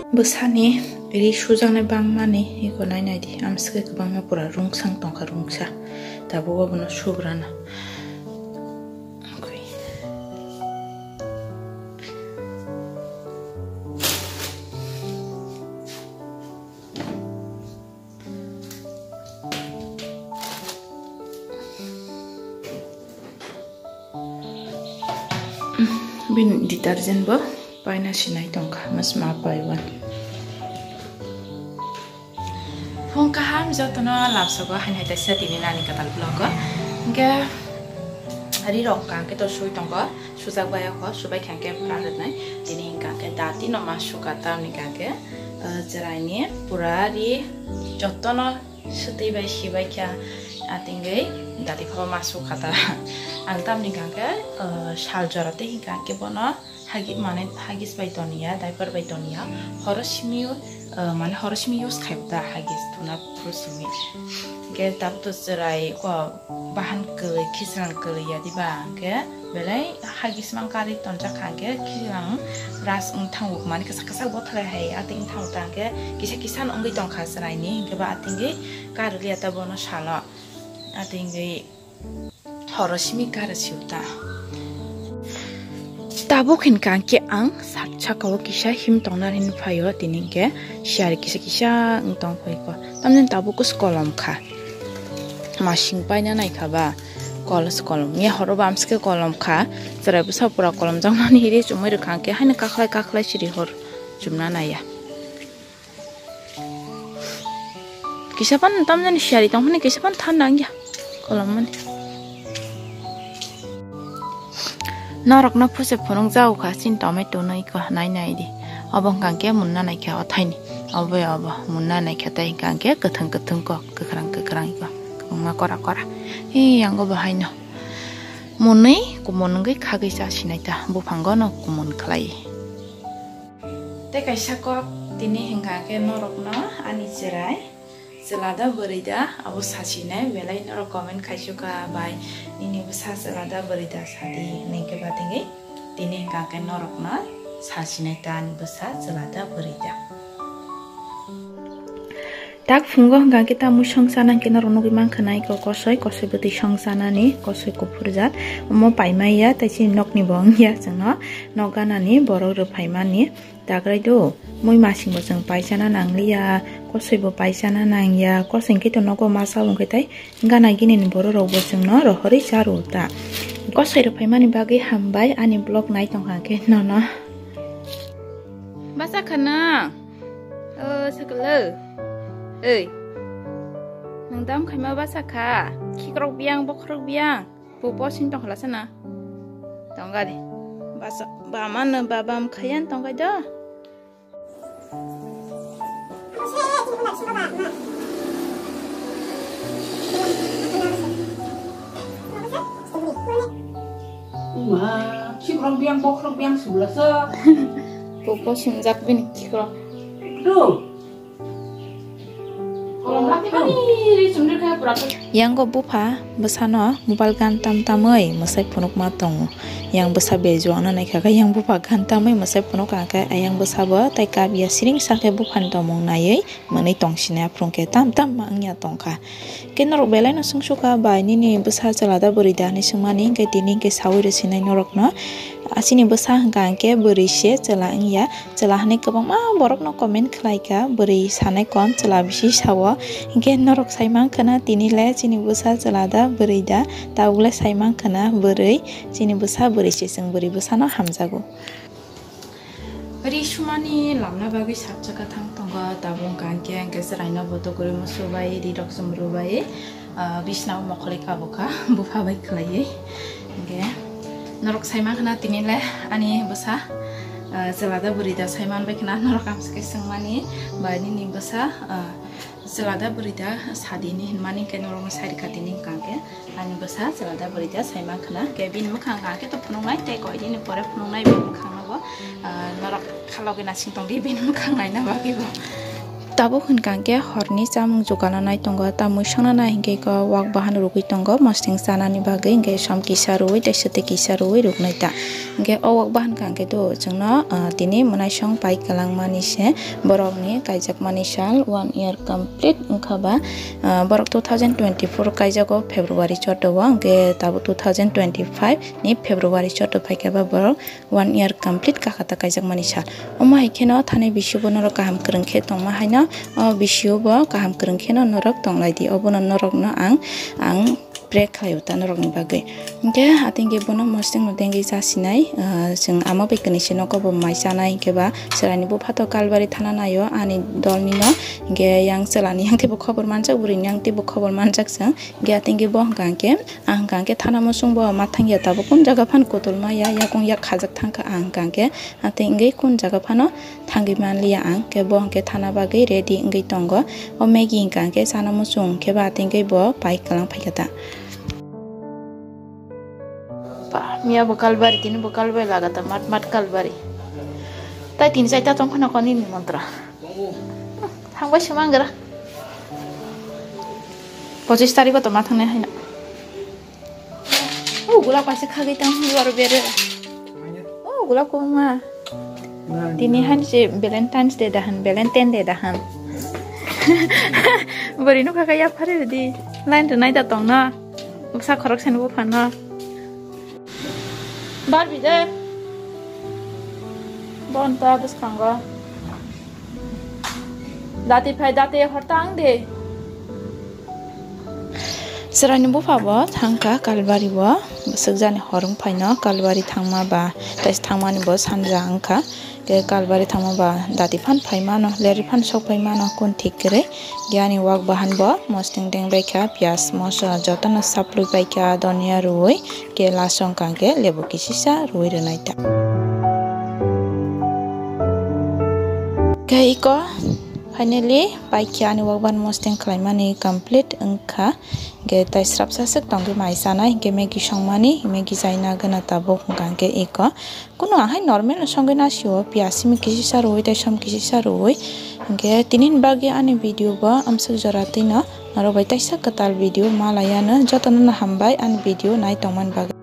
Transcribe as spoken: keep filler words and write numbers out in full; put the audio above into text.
Bwsani ri sujaknai bangmani iko nai nai di, amsike kwbangma pura rungsang tongkha, rungsa. Tabuk obono sugrana. Bini detergent bo paina sinai tongkha, masma paiwan. Phung kaham jotono lamsogo, haini hai taisa tini nani kwtal vlog o. Hwnkhe ri rok hwnkhe to sui tongo, sujak bai o, subai kha hwnkhe pran rwnai. Tini hwnkha hwnkhe dati no ma suka, tamni hwnkha hwnkhe, ah, chwraini pura ri jotono swtwi bai sibai kha, atingwi dati kho ma sukha ta. Ang tamni hwnkha hwnkhe, ah, sal jora tei hwnkha hwnkhe bono hagi-, mane hagis bai toniya, diaper bai toniya, horo simi, ah, mane horo simi use khai ta hagis thuna phuru simi. Hwnkhe tabuk to chwrai ko bahan kwlwi, khichwrang kwlwi ya diba, hwnkhe belai hagis mang karwi tonjak kha, hwnkhe khichwrang brush wng thango, mane kwchak kwchak bottle hai atwi wng thango ta, hwnkhe kisa kisa no wngwi tongkha chwraini, hwnkhe ba atingwi karwi liya ta bono salo, atingwi horo simi kara siu ta. Tabuk hinkha hwnkhe ang sat saka o kisa him tongna hinwi phaio, tini hwnkhe siyari kisa kisa wng tong phaikha. Tamni tabuk kolom kha. Masing paina naikha ba, kol-, kolom ya horo bamsike kolom kha. Chwrai bwsa pura kolom jakmani ri chumui rwkha hwnkhe haino kakhlai kakhlai siri hor chumna naiya. Kisa pan tamjani siyari tongmani kisa pan thanda wngya kolom mani. Norokno phuse phunuk jago kha chini tomato no iko nai nai di. Obo hwnkha hwnkhe munna naikhe othaini. Obo ya obo munna naikhe tei hwnkha hwnkhe kwthwng kwthwng kok kwkhwrang kwkhwrang iko kwbangma kora kora. Hei yango bo haino munwi kumun wngwi khagwi cha sinai ta buphango no kumun khlai. Tei kaisa kok tini hwnkha khe norokno ani chwrai chwla da bwrwi da abo sasinai, belai norok comment khaisukha bai nini bwsa chwla da bwrwi da sadi hinwi khe batingwi tini hwnkha khe norokno sasinai ta ani bwsa chwla da bwrwi da. Tak phungo hwnkha khe ta mui song sana hwnkhe norok nugwi mankha na iko kosoi, kosoi bwtwi song sanani, kosoi kuphur jat. Omo paimai ya, tei chini nokni bo wngya chwngno nok ganani borok rw phaimani. Dagrai do, mui masing bo chwng paisana nangliya, kosoi bo paisana nangya, kosoi hwnkhe to nogo masa bo hwnkhe tai gana gini ni borok rok bo chwngno rohorwi cha rw ta. Kosoi rw phaimani bagwi hambai ani vlog nai tongkha hwnkhe nono. Basa khana. O sakalo. Ei. Nwng dam khaima basa kha. Khikrok biyang, bokhorok biyang. Bo bosing tong khala sana. Tongga de. Basa bamano babam khayan tongga do. Ma, khikrok biyang, bokhorok biyang sublasa. Bo bosing jak bini khikrok. Do. Yango bupha bwsano mobile gan tam tamwi mwsai phunukma tongo. Yang bwsa bejuangna naikha khe yang bupha gan tamwi mwsai phunukha khe ayang bwsabo tei kabya siring sakhe buphani tongmung naiwi mwnwi tongsinai aphuru khe tam tam ma wngya tongkha. Khe norok belai no swngsukha bai nini bwsa chwla da bwrwi da hinwi swngmani, hwnkhe tini hwnkhe sawi rwsinai norokno. Asini bwsa hwnkha hwnkhe bwrwi se chwla wngya. Chwla hinwi kwbangma borokno comment khlaikha, bwrwi sanai kom chwla bisi sao. Hinkhe norok saimankha na tini le chini bwsa chwla da bwrwi da, tabuk le saimankha na bwrwi, chini bwsa bwrwi se, chwng bwrwi bwsano hamjago. Ri sumani lamna bagwi sakchaka thang tongo, tabuk hwnkha hinkhe, hinkhe chwraino bo tugurwi musubai, ri rok chumrubai. Ah, bisnao mokholi kabukha, bupha bai khlaiwi. Hinkhe norok saimankha na tini le ani bwsa, ah, chwla da bwrwi da saiman bai khna norok amsike swngmani bai nini bwsa, ah, chwla da bwrwi da sadini hinmani hinkhe norokno sairikha tini hwnkha hinkhe ani bwsa chwla da bwrwi da saimankha na. Hinkhe bini mwkhang hwnkha khe to phunuknai tei koi dini pore phunuknai bini mwkhang no bo, ah, norok khalogwi nasing tongdi bini mwkhang naina bagwi bo. Tabuk hwnkha hwnkhe horni chamung jugalnai tongo, tamwi songnanai hinkhe khe wak bahan rwgwi tongo, mosling chanani bagwi hinkhe som kisa rwui tei swtwi kisa rwui rwknai ta. Hingke o wak bahan kha hingke to chwngno, ah, tini mwnaisong pai kwlangmani se borokni kaijakmani sal one year complete wngkha ba, ah, borok two thousand twenty-four kaijago February chotto o, hingke tabuk two thousand twenty-five ni February chotto phaikha ba borok one year complete kakha ta kaijakmani sal. Omo hai kheno thani bisio bo norok kaham kwrwng khe tongma haino, o bisio bo kaham kwrwng kheno norok tonglai di. Obono norokno ang, ang pray khlaio ta norokni bagwi. Hingke atingke bono mosting no dengwi chasinai, ah, chwng ama bai kwnwi se nogo bo mai chanai, hingke ba chwraini bupha to Kalbari thana naio ani dolni no, hingke yang chwlani yang teibo khobor manjak, burini yang teibo khobor manjak chwng. Hingke atingke bo hwnkha hingke, ang hwnkha hingke thana muchung bo ma thangya, tabuk kun jaga phan kotol maya, yakung yak khajak thangkha ang hwnkha hingke, atingke kun jaga phano thangwi manliya ang, khe bo hwnkhe thana bagwi ready wngwi tongo. O Maggie hwnkha hwnkhe chana muchung khe ba atwngwi bo pai kwlang phaikha ta. Pa, miya bo Kalbari, tini bo Kalbari laga ta, mat mat Kalbari. Tai tini chaita tong khna koni ni mantra. Thangbai se mangra. Pochis tarikh o to ma thangnai haino. O gulap kaisa khagwi tang hwnwi aro bere. O gulap kwbangma. Tini han se Valentine's Day dahan, Valentine Day dahan. Bwrwi nukha khe yaphari rwdi. Line rwnai da tongno. Bwsa khoroksa ni buphano. Barbie de. Bonta bwskango. Dati phai, dati horta ang de. Chwraini bupha bo thangkha Kalbari o, bwswk jani hor wng phaino Kalbari thangma ba, taisa thangmani bo sanja wngkha. Khe Kalbari thangma ba dati phan phai mano, leri phan sok phai mano, kun thik kwrwi. Khe ani wak bahan bo mosting deng bai kha, piyaj, moso jotono saplwi bai kha, donia rwui, khe last wngkha khe lebu kisisa rwui rwnai ta. Khe iko finally pai khe ani wak bahan mosting khlaimani complete wngkha. Khe tai srapsa swk tongwi mai chanai, hinkhe Maggie songmani, Maggie chaina gana tabuk hwnkha khe iko. Kunu ahai normal no songwi nasio, piyaj simi kisisa rwui, tei som kisisa rwui. Hinkhe tini ni bagwi ani video bo amswk jora twino, norok bai taisa kwtal video ma laiya no. Jotono no hambai ani video nai tongmani bagwi.